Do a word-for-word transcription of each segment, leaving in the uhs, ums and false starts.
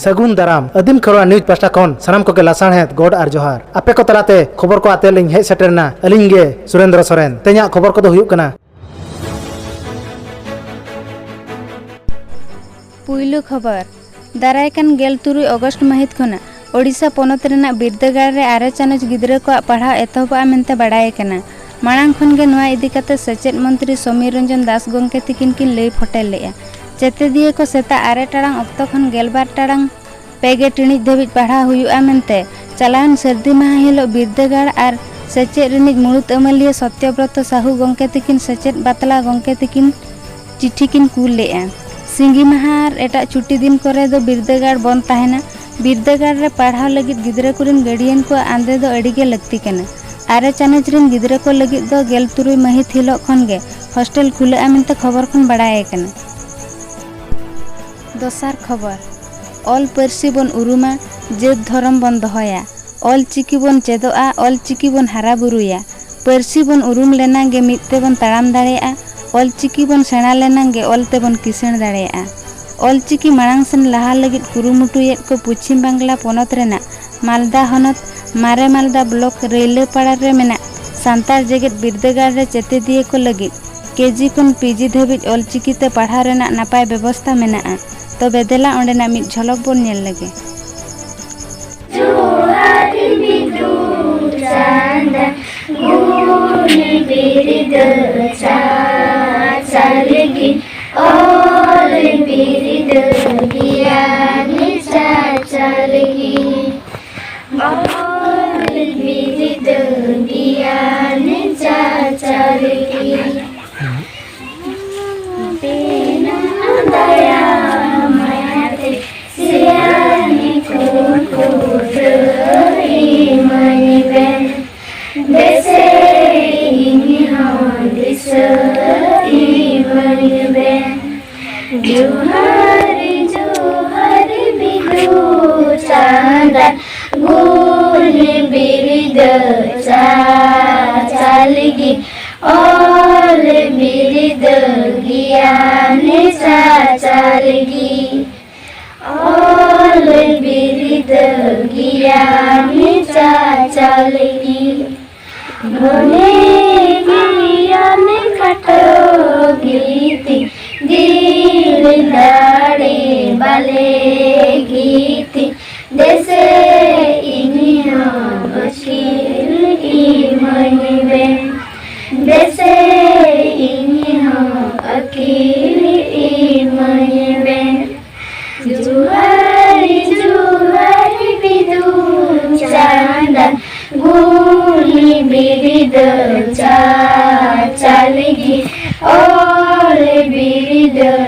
ᱥᱟᱹᱜᱩᱱ ᱫᱟᱨᱟᱢ᱾ ᱟᱹᱫᱤᱢ ᱠᱷᱮᱨᱣᱟᱲ ᱱᱤᱭᱩᱡᱽ ᱯᱟᱦᱴᱟ ᱠᱷᱚᱱ ᱥᱟᱱᱟᱢ ᱠᱚᱜᱮ ᱞᱟᱥᱟᱲᱦᱮᱫ ᱜᱚᱰ ᱟᱨ ᱡᱚᱦᱟᱨ᱾ ᱟᱯᱮ ᱠᱚ ᱛᱟᱞᱟᱛᱮ ᱠᱷᱚᱵᱚᱨ ᱠᱚ ᱟᱛᱮ ᱞᱤᱧ ᱦᱮᱡ ᱥᱮᱴᱮᱨ ᱮᱱᱟ ᱟᱹᱞᱤᱧ ᱜᱮ ᱥᱩᱨᱮᱱᱫᱨᱚ ᱥᱚᱨᱮᱱ᱾ ᱛᱮᱦᱮᱧᱟᱜ ᱠᱷᱚᱵᱚᱨ ᱠᱚᱫᱚ ᱦᱩᱭᱩᱜ ᱠᱟᱱᱟ᱾ ᱯᱩᱭᱞᱩ ᱠᱷᱚᱵᱚᱨ᱾ ᱫᱟᱨᱟᱭ ᱠᱟᱱ ᱜᱮᱞ ᱛᱩᱨᱩᱭ ᱚᱜᱚᱥᱴ ᱢᱟᱹᱦᱤᱛ ᱠᱷᱚᱱᱟᱜ ᱳᱰᱤᱥᱟ ᱯᱚᱱᱚᱛ ᱨᱮᱱᱟᱜ ᱵᱤᱨᱫᱟᱹᱜᱟᱲ ᱨᱮ ᱟᱨᱮ ᱪᱟᱱᱟᱪ ᱜᱤᱫᱽᱨᱟᱹ ᱠᱚᱣᱟᱜ ᱯᱟᱲᱦᱟᱣ ᱮᱛᱚᱦᱚᱵᱚᱜᱼᱟ ᱢᱮᱱᱛᱮ ᱵᱟᱰᱟᱭ ᱟᱠᱟᱱᱟ᱾ ᱢᱟᱲᱟᱝ ᱠᱷᱚᱱ ᱜᱮ ᱱᱚᱣᱟ ᱤᱫᱤ ᱠᱟᱛᱮ ᱥᱮᱪᱮᱫ ᱢᱚᱱᱛᱨᱤ ᱥᱚᱢᱤᱨ ᱨᱚᱧᱡᱚᱱ ᱫᱟᱥ ᱜᱚᱢᱠᱮ ᱛᱤᱠᱤᱱ ᱠᱤᱱ ᱞᱟᱹᱭ ᱯᱷᱚᱴᱮᱞ ᱞᱮᱫᱼᱟ᱾ ᱪᱮᱛᱮᱫᱤᱭᱟᱹ ᱠᱚ ᱥᱮᱛᱟᱜ ᱟᱨᱮ ᱴᱟᱲᱟᱝ ᱚᱠᱛᱚ ᱠᱷᱚᱱ ᱜᱮᱞᱵᱟᱨ ᱴᱟᱲᱟᱝ ᱯᱮ ᱜᱮ ᱴᱤᱬᱤᱡ ᱫᱷᱟᱹᱵᱤᱡ ᱯᱟᱲᱦᱟᱣ ᱦᱩᱭᱩᱜᱼᱟ ᱢᱮᱱᱛᱮ ᱪᱟᱞᱟᱣᱮᱱ ᱥᱟᱹᱨᱫᱤ ᱢᱟᱦᱟ ᱦᱤᱞᱳᱜ ᱵᱤᱨᱫᱟᱹᱜᱟᱲ ᱟᱨ ᱥᱮᱪᱮᱫ ᱨᱤᱱᱤᱡ ᱢᱩᱲᱩᱫ ᱟᱹᱢᱟᱹᱞᱤᱭᱟᱹ ᱥᱚᱛᱭᱚᱵᱨᱚᱛᱚ ᱥᱟᱦᱩ ᱜᱚᱢᱠᱮ ᱛᱤᱠᱤᱱ ᱥᱮᱪᱮᱫ ᱵᱟᱛᱞᱟ ᱜᱚᱢᱠᱮ ᱛᱤᱠᱤᱱ ᱪᱤᱴᱷᱤ ᱠᱤᱱ ᱠᱩᱞ ᱞᱮᱫᱼᱟ᱾ ᱥᱤᱸᱜᱤ ᱢᱟᱦᱟ ᱟᱨ ᱮᱴᱟᱜ ᱪᱷᱩᱴᱤ ᱫᱤᱱ ᱠᱚᱨᱮ ᱫᱚ ᱵᱤᱨᱫᱟᱹᱜᱟᱲ ᱵᱚᱱᱫ ᱛᱟᱦᱮᱱᱟ᱾ ᱵᱤᱨᱫᱟᱹᱜᱟᱲ ᱨᱮ ᱯᱟᱲᱦᱟᱣ ᱞᱟᱹᱜᱤᱫ ᱜᱤᱫᱽᱨᱟᱹ ᱠᱚᱨᱮᱱ ᱜᱟᱨᱰᱤᱭᱟᱱ ᱠᱚᱣᱟᱜ ᱟᱸᱫᱮ ᱫᱚ ᱟᱹᱰᱤ ᱜᱮ ᱞᱟᱹᱠᱛᱤ ᱠᱟᱱᱟ᱾ ᱟᱨᱮ ᱪᱟᱱᱟᱪ ᱨᱮᱱ ᱜᱤᱫᱽᱨᱟᱹ ᱠᱚ ᱞᱟᱹᱜᱤᱫ ᱫᱚ ᱜᱮᱞ ᱛᱩᱨᱩᱭ ᱢᱟᱹᱦᱤᱛ ᱦᱤᱞᱳᱜ ᱠᱷᱚᱱ ᱜᱮ ᱦᱳᱥᱴᱮᱞ ᱠᱷᱩᱞᱟᱹᱜᱼᱟ ᱢᱮᱱᱛᱮ ᱠᱷᱚᱵᱚᱨ ᱠᱷᱚᱱ ᱵᱟᱲᱟᱭ ᱟᱠᱟᱱᱟ᱾ ᱫᱚᱥᱟᱨ ᱠᱷᱚᱵᱚᱨ᱾ ᱚᱞ ᱯᱟᱹᱨᱥᱤ ᱵᱚᱱ ᱩᱨᱩᱢᱟ, ᱡᱟᱹᱛ ᱫᱷᱚᱨᱚᱢ ᱵᱚᱱ ᱫᱚᱦᱚᱭᱟ᱾ ᱚᱞ ᱪᱤᱠᱤ ᱵᱚᱱ ᱪᱮᱫᱚᱜᱼᱟ, ᱚᱞ ᱪᱤᱠᱤ ᱵᱚᱱ ᱦᱟᱨᱟ ᱵᱩᱨᱩᱭᱟ᱾ ᱯᱟᱹᱨᱥᱤ ᱵᱚᱱ ᱩᱨᱩᱢ ᱞᱮᱱᱟᱝ ᱜᱮ ᱢᱤᱫ ᱛᱮᱵᱚᱱ ᱛᱟᱲᱟᱢ ᱫᱟᱲᱮᱭᱟᱜᱼᱟ᱾ ᱚᱞ ᱪᱤᱠᱤ ᱵᱚᱱ ᱥᱮᱬᱟ ᱞᱮᱱᱟᱝ ᱜᱮ ᱚᱞ ᱛᱮᱵᱚᱱ ᱠᱤᱥᱟᱹᱬ ᱫᱟᱲᱮᱭᱟᱜᱼᱟ᱾ ᱚᱞ ᱪᱤᱠᱤ ᱢᱟᱲᱟᱝ ᱥᱮᱱ ᱞᱟᱦᱟ ᱞᱟᱹᱜᱤᱫ ᱠᱩᱨᱩᱢᱩᱴᱩᱭᱮᱫ ᱠᱚ ᱯᱚᱪᱷᱤᱢ ᱵᱟᱝᱞᱟ ᱯᱚᱱᱚᱛ ᱨᱮᱱᱟᱜ ᱢᱟᱞᱫᱟ ᱦᱚᱱᱚᱛ ᱢᱟᱨᱮ ᱢᱟᱞᱫᱟ ᱵᱞᱚᱠ ᱨᱟᱹᱭᱞᱟᱹᱯᱟᱲᱟ ᱨᱮ ᱢᱮᱱᱟᱜ ᱥᱟᱱᱛᱟᱲ ᱡᱮᱜᱮᱛ ᱵᱤᱨᱫᱟᱹᱜᱟᱲ ᱨᱮ ᱪᱮᱛᱮᱫᱤᱭᱟᱹ ᱠᱚ ᱞᱟᱹᱜᱤᱫ ᱠᱮᱡᱤ ᱠᱷᱚᱱ ᱯᱤᱡᱤ ᱫᱷᱟᱹᱵᱤᱡ ᱚᱞᱪᱤᱠᱤ ᱛᱮ ᱯᱟᱲᱦᱟᱣ ᱨᱮᱱᱟᱜ ᱱᱟᱯᱟᱭ ᱵᱮᱵᱚᱥᱛᱟ ᱢᱮᱱᱟᱜᱼᱟ᱾ ᱛᱚᱵᱮ ᱫᱮᱞᱟ ᱚᱸᱰᱮᱱᱟᱜ ᱢᱤᱫ ᱡᱷᱚᱞᱚᱠ ᱵᱚᱱ ᱧᱮᱞ ᱞᱮᱜᱮ᱾ ᱡᱚᱦᱟᱨ ᱵᱤᱫᱩ ᱪᱟᱸᱫᱟᱱ ᱜᱩᱱᱤ ᱵᱤᱨᱤᱫᱟᱹ ᱪᱟᱪᱟᱞ ᱜᱤ, ᱚᱞ ᱵᱤᱨᱤᱫᱟᱹ ᱜᱮᱭᱟᱱ ᱪᱟᱪᱟᱞ ᱜᱤ, ᱚᱞ ᱵᱤᱨᱤᱫᱟᱹ ᱜᱮᱭᱟᱱ ᱪᱟᱪᱟᱞ ᱜᱤ᱾ ᱟᱵᱮᱱᱟᱜ ᱫᱟᱭᱟ ᱢᱟᱭᱟᱛᱮ ᱥᱮᱭᱟᱱᱤ ᱠᱚ ᱠᱚᱫᱟᱹ ᱤᱢᱟᱹᱧ ᱵᱮᱱ, ᱵᱮᱥᱮ ᱤᱧ ᱦᱚᱸ ᱫᱤᱥᱟᱹ ᱤᱢᱟᱹᱧ ᱵᱮᱱ᱾ ᱡᱚᱦᱟᱨ ᱡᱚᱦᱟᱨ ᱵᱤᱫᱩ ᱪᱟᱸᱫᱟᱱ ᱜᱩᱱᱤ ᱵᱤᱨᱤᱫᱟᱹ ᱪᱟᱪᱟᱞ ᱜᱤ, ᱚᱞ ᱵᱤᱨᱤᱫᱟᱹ ᱜᱮᱭᱟᱱ ᱪᱟᱪᱟᱞ ᱜᱤ, ᱚᱞ ᱞᱟᱹᱜᱤᱫ ᱢᱚᱱᱮ ᱜᱮᱭᱟᱱ ᱠᱷᱟᱴᱚ ᱜᱮᱛᱤᱧ, ᱫᱤᱞ ᱫᱟᱲᱮ ᱵᱟᱞᱮ ᱜᱮᱛᱤᱧ, ᱫᱮᱥᱮ ᱤᱧ ᱦᱚᱸ ᱟᱹᱠᱤᱞ ᱤᱢᱟᱹᱧ ᱵᱮᱱ, ᱫᱮᱥᱮ ᱤᱧ ᱦᱚᱸ ᱟᱹᱠᱤᱞ ᱤᱢᱟᱹᱧ ᱵᱮᱱ᱾ ᱡᱩᱦᱟᱨ ᱡᱩᱦᱟᱨ ᱵᱤᱫᱩ ᱪᱟᱸᱫᱟᱱ, ᱜᱩᱱᱤ ᱵᱤᱨᱤᱫ ᱪᱟᱪᱟᱞᱜᱤ, ᱚᱞ ᱵᱤᱨᱤᱫ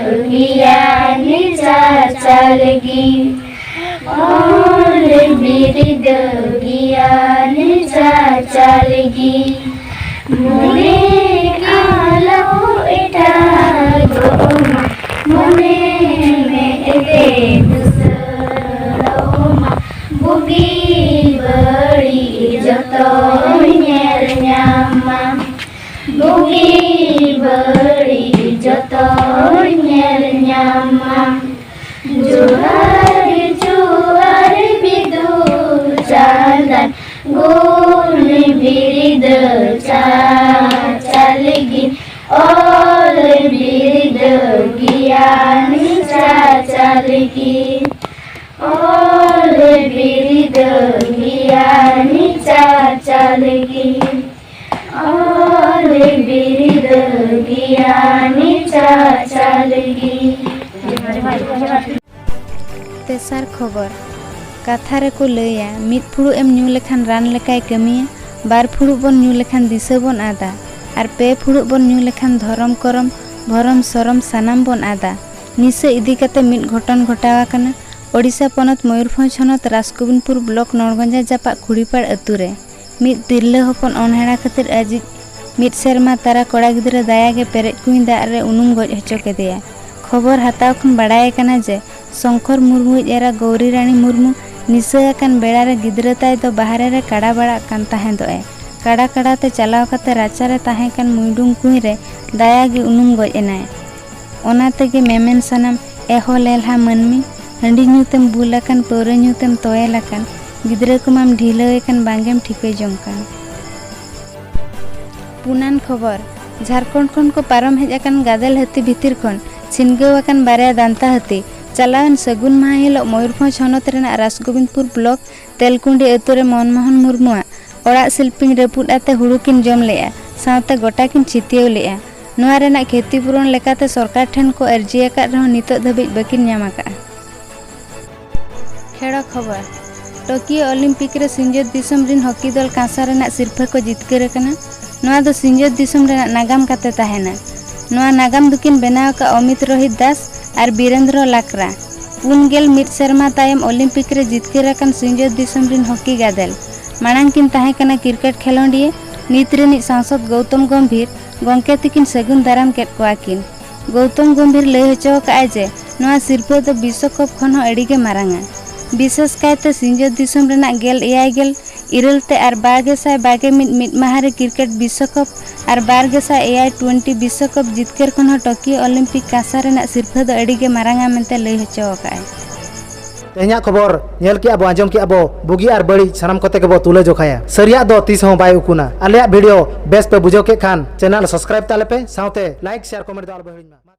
ᱜᱮᱭᱟᱱ ᱪᱟᱪᱟᱞᱜᱤ, ᱚᱞ ᱵᱤᱨᱤᱫ ᱜᱮᱭᱟᱱ ᱪᱟᱪᱟᱞᱜᱤ᱾ ᱢᱚᱱᱮ ᱟᱞᱚ ᱮᱴᱟᱜᱚᱜ ᱢᱟ, ᱢᱚᱱᱮ ᱢᱮᱫ ᱛᱮ ᱫᱩᱥᱟᱹᱲᱚᱜ ᱢᱟ, ᱵᱩᱜᱤ ᱵᱟᱹᱲᱤᱡ ᱡᱚᱛᱚᱭ ᱧᱮᱞ ᱧᱟᱢ ᱢᱟ, ᱵᱩᱜᱤ ᱵᱟᱹᱲᱤᱡ ᱡᱚᱛᱚᱭ ᱧᱮᱞ ᱧᱟᱢ ᱢᱟ᱾ ᱡᱚᱦᱟᱨ ᱡᱚᱦᱟᱨ ᱵᱤᱫᱩ ᱪᱟᱸᱫᱟᱱ, ᱜᱩᱱᱤ ᱵᱤᱨᱤᱫ ᱪᱟᱪᱟᱞᱜᱤ, ᱚᱞ ᱵᱤᱨᱤᱫ ᱜᱮᱭᱟᱱ ᱪᱟᱪᱟᱞᱜᱤ, ᱚᱞ ᱵᱤᱨᱤᱫ ᱜᱮᱭᱟᱱ ᱪᱟᱪᱟᱞᱜᱤ, ᱚᱞ ᱵᱤᱨᱤᱫ ᱜᱮᱭᱟᱱ ᱪᱟᱪᱟᱞᱜᱤ᱾ ᱛᱮᱥᱟᱨ ᱠᱷᱚᱵᱚᱨ᱾ ᱠᱟᱛᱷᱟ ᱨᱮᱠᱚ ᱞᱟᱹᱭᱟ, ᱢᱤᱫ ᱯᱷᱩᱲᱩᱜ ᱮᱢ ᱧᱩ ᱞᱮᱠᱷᱟᱱ ᱨᱟᱱ ᱞᱮᱠᱟᱭ ᱠᱟᱹᱢᱤᱭᱟ, ᱵᱟᱨ ᱯᱷᱩᱲᱩᱜ ᱵᱚᱱ ᱧᱩ ᱞᱮᱠᱷᱟᱱ ᱫᱤᱥᱟᱹ ᱵᱚᱱ ᱟᱫᱟ, ᱟᱨ ᱯᱮ ᱯᱷᱩᱲᱩᱜ ᱵᱚᱱ ᱧᱩ ᱞᱮᱠᱷᱟᱱ ᱫᱷᱚᱨᱚᱢ ᱠᱚᱨᱚᱢ, ᱵᱷᱚᱨᱚᱢ ᱥᱚᱨᱚᱢ ᱥᱟᱱᱟᱢ ᱵᱚᱱ ᱟᱫᱟ᱾ ᱱᱤᱥᱟᱹ ᱤᱫᱤ ᱠᱟᱛᱮ ᱢᱤᱫ ᱜᱷᱚᱴᱚᱱ ᱜᱷᱚᱴᱟᱣ ᱟᱠᱟᱱᱟ ᱳᱰᱤᱥᱟ ᱯᱚᱱᱚᱛ ᱢᱚᱭᱩᱨᱵᱷᱚᱸᱡᱽ ᱦᱚᱱᱚᱛ ᱨᱟᱥᱜᱳᱵᱤᱱᱯᱩᱨ ᱵᱞᱚᱠ ᱱᱚᱲᱜᱚᱸᱡᱟ ᱡᱟᱯᱟᱜ ᱠᱷᱩᱲᱤᱯᱟᱲ ᱟᱹᱛᱩ ᱨᱮ᱾ ᱢᱤᱫ ᱛᱤᱨᱞᱟᱹ ᱦᱚᱯᱚᱱ ᱚᱱᱦᱮᱲᱟ ᱠᱷᱟᱹᱛᱤᱨ ᱟᱡᱤᱡ ᱢᱤᱫ ᱥᱮᱨᱢᱟ ᱛᱟᱨᱟ ᱠᱚᱲᱟ ᱜᱤᱫᱽᱨᱟᱹ ᱫᱟᱭᱟ ᱜᱮ ᱯᱮᱨᱮᱡ ᱠᱩᱸᱧ ᱫᱟᱜ ᱨᱮ ᱩᱱᱩᱢ ᱜᱚᱡ ᱦᱚᱪᱚ ᱠᱮᱫᱮᱭᱟ᱾ ᱠᱷᱚᱵᱚᱨ ᱦᱟᱛᱟᱣ ᱠᱷᱚᱱ ᱵᱟᱲᱟᱭ ᱟᱠᱟᱱᱟ ᱡᱮ ᱥᱚᱝᱠᱚᱨ ᱢᱩᱨᱢᱩᱭᱤᱡ ᱮᱨᱟ ᱜᱳᱣᱨᱤ ᱨᱟᱱᱤ ᱢᱩᱨᱢᱩ ᱱᱤᱥᱟᱹ ᱟᱠᱟᱱ ᱵᱮᱲᱟ ᱨᱮ ᱜᱤᱫᱽᱨᱟᱹ ᱛᱟᱭ ᱫᱚ ᱵᱟᱦᱨᱮ ᱨᱮ ᱠᱟᱰᱟ ᱵᱟᱲᱟᱜ ᱠᱟᱱ ᱛᱟᱦᱮᱸᱫᱚᱜ ᱮ᱾ ᱠᱟᱰᱟ ᱠᱟᱰᱟ ᱛᱮ ᱪᱟᱞᱟᱣ ᱠᱟᱛᱮ ᱨᱟᱪᱟ ᱨᱮ ᱛᱟᱦᱮᱸ ᱠᱟᱱ ᱢᱩᱭᱰᱩᱝ ᱠᱩᱸᱧ ᱨᱮ ᱫᱟᱭᱟ ᱜᱮ ᱩᱱᱩᱢ ᱜᱚᱡ ᱮᱱᱟᱭ᱾ ᱚᱱᱟ ᱛᱮᱜᱮ ᱢᱮᱢᱮᱱ ᱥᱟᱱᱟᱢ, ᱮᱦᱚ ᱞᱮᱞᱦᱟ ᱢᱟᱹᱱᱢᱤ, ᱦᱟᱺᱰᱤ ᱧᱩ ᱛᱮᱢ ᱵᱩᱞ ᱟᱠᱟᱱ, ᱯᱟᱹᱣᱨᱟᱹ ᱧᱩ ᱛᱮᱢ ᱛᱚᱭᱮᱞ ᱟᱠᱟᱱ, ᱜᱤᱫᱽᱨᱟᱹ ᱠᱚᱢᱟᱢ ᱰᱷᱤᱞᱟᱹᱣᱮ ᱠᱟᱱ, ᱵᱟᱝᱜᱮᱢ ᱴᱷᱤᱠᱟᱹ ᱡᱚᱝ ᱠᱟᱱ᱾ ᱯᱩᱱᱟᱱ ᱠᱷᱚᱵᱚᱨ, ᱡᱷᱟᱨᱠᱷᱚᱸᱰ ᱠᱷᱚᱱ ᱠᱚ ᱯᱟᱨᱚᱢ ᱦᱮᱡ ᱟᱠᱟᱱ ᱜᱟᱫᱮᱞ ᱦᱟᱹᱛᱤ ᱵᱷᱤᱛᱤᱨ ᱠᱷᱚᱱ ᱪᱷᱤᱱᱜᱟᱹᱣ ᱟᱠᱟᱱ ᱵᱟᱨᱭᱟ ᱫᱟᱱᱛᱟ ᱦᱟᱹᱛᱤ ᱪᱟᱞᱟᱣᱮᱱ ᱥᱟᱹᱜᱩᱱ ᱢᱟᱦᱟ ᱦᱤᱞᱚᱜ ᱢᱚᱭᱩᱨᱵᱷᱚᱸᱡᱽ ᱦᱚᱱᱚᱛ ᱨᱮᱱᱟᱜ ᱨᱟᱥᱜᱳᱵᱤᱱᱫᱯᱩᱨ ᱵᱞᱚᱠ ᱛᱮᱞᱠᱩᱸᱰᱤ ᱟᱹᱛᱩ ᱨᱮ ᱢᱚᱱᱢᱳᱦᱚᱱ ᱢᱩᱨᱢᱩᱣᱟᱜ ᱚᱲᱟᱜ ᱥᱤᱞᱯᱤᱧ ᱨᱟᱹᱯᱩᱫ ᱟᱛᱮ ᱦᱩᱲᱩ ᱠᱤᱱ ᱡᱚᱢ ᱞᱮᱫᱼᱟ, ᱥᱟᱶᱛᱮ ᱜᱚᱴᱟ ᱠᱤᱱ ᱪᱷᱤᱛᱭᱟᱹᱣ ᱞᱮᱫᱼᱟ᱾ ᱱᱚᱣᱟ ᱨᱮᱱᱟᱜ ᱠᱷᱮᱛᱤᱯᱩᱨᱚᱱ ᱞᱮᱠᱟᱛᱮ ᱥᱚᱨᱠᱟᱨ ᱴᱷᱮᱱ ᱠᱚ ᱟᱹᱨᱡᱤ ᱟᱠᱟᱫ ᱨᱮᱦᱚᱸ ᱱᱤᱛᱚᱜ ᱫᱷᱟᱹᱵᱤᱡ ᱵᱟᱹᱠᱤᱱ ᱧᱟᱢ ᱟᱠᱟᱫᱼᱟ᱾ ᱠᱷᱮᱲᱚ ᱠᱷᱚᱵᱚᱨ, ᱴᱳᱠᱤᱭᱳ ᱚᱞᱤᱢᱯᱤᱠ ᱨᱮ ᱥᱤᱧᱚᱛ ᱫᱤᱥᱚᱢ ᱨᱤᱱ ᱦᱚᱠᱤ ᱫᱚᱞ ᱠᱟᱸᱥᱟ ᱨᱮᱱᱟᱜ ᱥᱤᱨᱯᱷᱟᱹ ᱠᱚ ᱡᱤᱛᱠᱟᱹᱨ ᱟᱠᱟᱱᱟ᱾ ᱱᱚᱣᱟ ᱫᱚ ᱥᱤᱧᱚᱛ ᱫᱤᱥᱚᱢ ᱨᱮᱱᱟᱜ ᱱᱟᱜᱟᱢ ᱠᱟᱛᱮ ᱛᱟᱦᱮᱱᱟ᱾ ᱱᱚᱣᱟ ᱱᱟᱜᱟᱢ ᱫᱚᱠᱤᱱ ᱵᱮᱱᱟᱣ ᱟᱠᱟᱫ ᱚᱢᱤᱛ ᱨᱳᱦᱤᱛ ᱫᱟᱥ ᱟᱨ ᱵᱤᱨᱮᱱᱫᱨᱚ ᱞᱟᱠᱨᱟ᱾ ᱯᱩᱱ ᱜᱮᱞ ᱢᱤᱫ ᱥᱮᱨᱢᱟ ᱛᱟᱭᱚᱢ ᱚᱞᱤᱢᱯᱤᱠ ᱨᱮ ᱡᱤᱛᱠᱟᱹᱨ ᱟᱠᱟᱱ ᱥᱤᱧᱚᱛ ᱫᱤᱥᱚᱢ ᱨᱤᱱ ᱦᱚᱠᱤ ᱜᱟᱫᱮᱞ᱾ ᱢᱟᱲᱟᱝ ᱠᱤᱱ ᱛᱟᱦᱮᱸ ᱠᱟᱱᱟ ᱠᱨᱤᱠᱮᱴ ᱠᱷᱮᱞᱳᱸᱰᱤᱭᱟᱹ, ᱱᱤᱛ ᱨᱤᱱᱤᱡ ᱥᱟᱝᱥᱚᱫ ᱜᱳᱣᱛᱚᱢ ᱜᱚᱢᱵᱷᱤᱨ᱾ ᱜᱚᱢᱠᱮ ᱛᱤᱠᱤᱱ ᱥᱟᱹᱜᱩᱱ ᱫᱟᱨᱟᱢ ᱠᱮᱫ ᱠᱚᱣᱟ ᱠᱤᱱ᱾ ᱜᱳᱣᱛᱚᱢ ᱜᱚᱢᱵᱷᱤᱨ ᱞᱟᱹᱭ ᱦᱚᱪᱚ ᱟᱠᱟᱫᱼᱟᱭ ᱡᱮ ᱱᱚᱣᱟ ᱥᱤᱨᱯᱷᱟᱹ ᱫᱚ ᱵᱤᱥᱥᱚᱠᱚᱯ ᱠᱷᱚᱱ ᱦᱚᱸ ᱟᱹᱰᱤ ᱜᱮ ᱢᱟᱨᱟᱝᱟ᱾ ᱵᱤᱥᱮᱥ ᱠᱟᱭᱛᱮ ᱥᱤᱧᱚᱛ ᱫᱤᱥᱚᱢ ᱨᱮᱱᱟᱜ ᱜᱮᱞ ᱮᱭᱟᱭ ᱜᱮᱞ ᱤᱨᱟᱹᱞ ᱛᱮ ᱟᱨ ᱵᱟᱨ ᱜᱮᱥᱟᱭ ᱵᱟᱨ ᱜᱮᱞ ᱢᱤᱫ ᱢᱤᱫ ᱢᱟᱦᱟ ᱨᱮ ᱠᱨᱤᱠᱮᱴ ᱵᱤᱥᱥᱚᱠᱚᱯ ᱟᱨ ᱵᱟᱨ ᱜᱮᱥᱟᱭ ᱮᱭᱟᱭ ᱴᱩᱭᱮᱱᱴᱤ ᱵᱤᱥᱥᱚᱠᱚᱯ ᱡᱤᱛᱠᱟᱹᱨ ᱠᱷᱚᱱ ᱦᱚᱸ ᱴᱳᱠᱤᱭᱳ ᱚᱞᱤᱢᱯᱤᱠ ᱠᱟᱸᱥᱟ ᱨᱮᱱᱟᱜ ᱥᱤᱨᱯᱷᱟᱹ ᱫᱚ ᱟᱹᱰᱤ ᱜᱮ ᱢᱟᱨᱟᱝᱟ ᱢᱮᱱᱛᱮ ᱞᱟᱹᱭ ᱦᱚᱪᱚ ᱟᱠᱟᱫᱼᱟᱭ᱾ ᱛᱮᱦᱮᱧᱟᱜ ᱠᱷᱚᱵᱚᱨ ᱧᱮᱞ ᱠᱮᱜᱼᱟ ᱵᱚ, ᱟᱸᱡᱚᱢ ᱠᱮᱜᱼᱟ ᱵᱚ, ᱵᱩᱜᱤ ᱟᱨ ᱵᱟᱹᱲᱤᱡ ᱥᱟᱱᱟᱢ ᱠᱚᱛᱮ ᱜᱮᱵᱚ ᱛᱩᱞᱟᱹ ᱡᱚᱠᱷᱟᱭᱟ᱾ ᱥᱟᱹᱨᱤᱭᱟᱜ ᱫᱚ ᱛᱤᱥ ᱦᱚᱸ ᱵᱟᱭ ᱩᱠᱩᱱᱟ᱾ ᱟᱞᱮᱭᱟᱜ ᱵᱷᱤᱰᱤᱭᱳ ᱵᱮᱥ ᱯᱮ ᱵᱩᱡᱷᱟᱹᱣ ᱠᱮᱫ ᱠᱷᱟᱱ ᱪᱮᱱᱮᱞ ᱥᱟᱵᱥᱠᱨᱟᱭᱤᱵ ᱛᱟᱞᱮ ᱯᱮ, ᱥᱟᱶᱛᱮ ᱞᱟᱭᱤᱠ, ᱥᱮᱭᱟᱨ, ᱠᱚᱢᱮᱱᱴ ᱫᱚ ᱟᱞᱚ ᱯᱮ ᱦᱤᱲᱤᱧ ᱢᱟ᱾